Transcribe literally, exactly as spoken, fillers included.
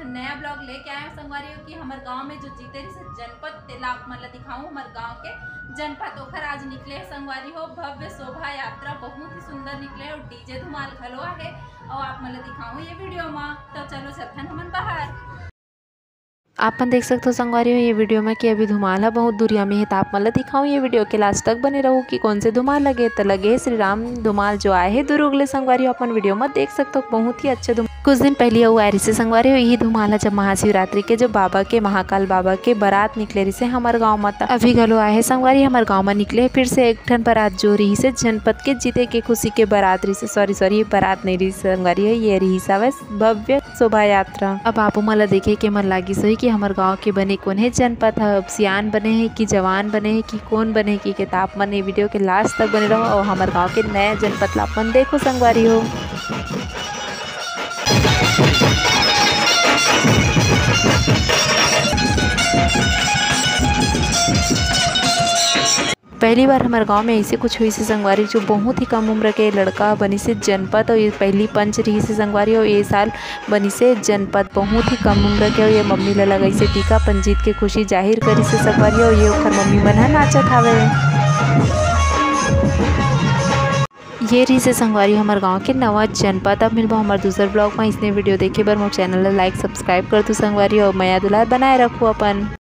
नया ब्लॉग लेके आए हो संगवारी हो कि हमर गांव में जो जीते रहिसे जनपद, तेला आप मन ला दिखाऊं। हमर गांव के जनपद ओखर आज निकले हे संगवारी हो, भव्य शोभा यात्रा बहुत ही सुंदर निकले हे और डीजे धुमाल घलो आहे। और आप मन ला दिखाऊं ये वीडियो में, तो चलो चलथन हमन बाहर। आप मन देख सकथो संगवारी हो ये वीडियो में कि अभी धुमाल ह बहुत दुरिया में हे, त आप मन ला दिखाऊं ये वीडियो के लास्ट तक बने रहू कि कौन से धुमाल लगे। त लगे हे श्री राम धुमाल जो आए हे दुर्ग ले संगवारी हो, अपन वीडियो में देख सकथो, बहुत ही अच्छा धुमाल। कुछ दिन पहली अउ आए रहिसे संगवारी हो यही धुमाल ह, जब महाशिवरात्रि के जब बाबा के, महाकाल बाबा के बारात निकले रहिसे हमर गांव में, त अभी घलो आए हे संगवारी, हमर गांव में निकले हे फिर से एक ठन बारात जो रहिसे जनपद के जीते के खुशी के बारात रहिसे, सॉरी सॉरी, ये बारात नहीं रहिसे संगवारी हो, ये रहिस हवय भव्य शोभा यात्रा। अब आप मन ला देखे के मन लागिस होही कि हमर गांव के बने कोन हे, जनपद ह अब सियान बने हे कि जवान बने हे कि कोन बने हे कि, के त आप मन ये वीडियो के लास्ट तक बने रहो और हमर गांव के नया जनपद ला अपन देखो संगवारी हो। पहली बार हमर गांव में ऐसे कुछ हुई से संगवारी, जो बहुत ही कम उम्र के लड़का बनिसे जनपद, और ये पहली पंच रहिसे संगवारी, और ये साल बनिसे जनपद बहुत ही कम उम्र के, और ये मम्मी ला लगाइसे टीका, अपन जीत के खुशी जाहिर करिसे संगवारी, और ये ओखर मम्मी मन ह नाचत हावे। ये रहिसे संगवारी हमर गांव के नवा जनपद। अब मिलबो हमर दूसर ब्लॉग में। इसने वीडियो देखे बर मोर चैनल ला लाइक सब्सक्राइब कर दू संगवारी, और मया दुलार बनाए रखू अपन।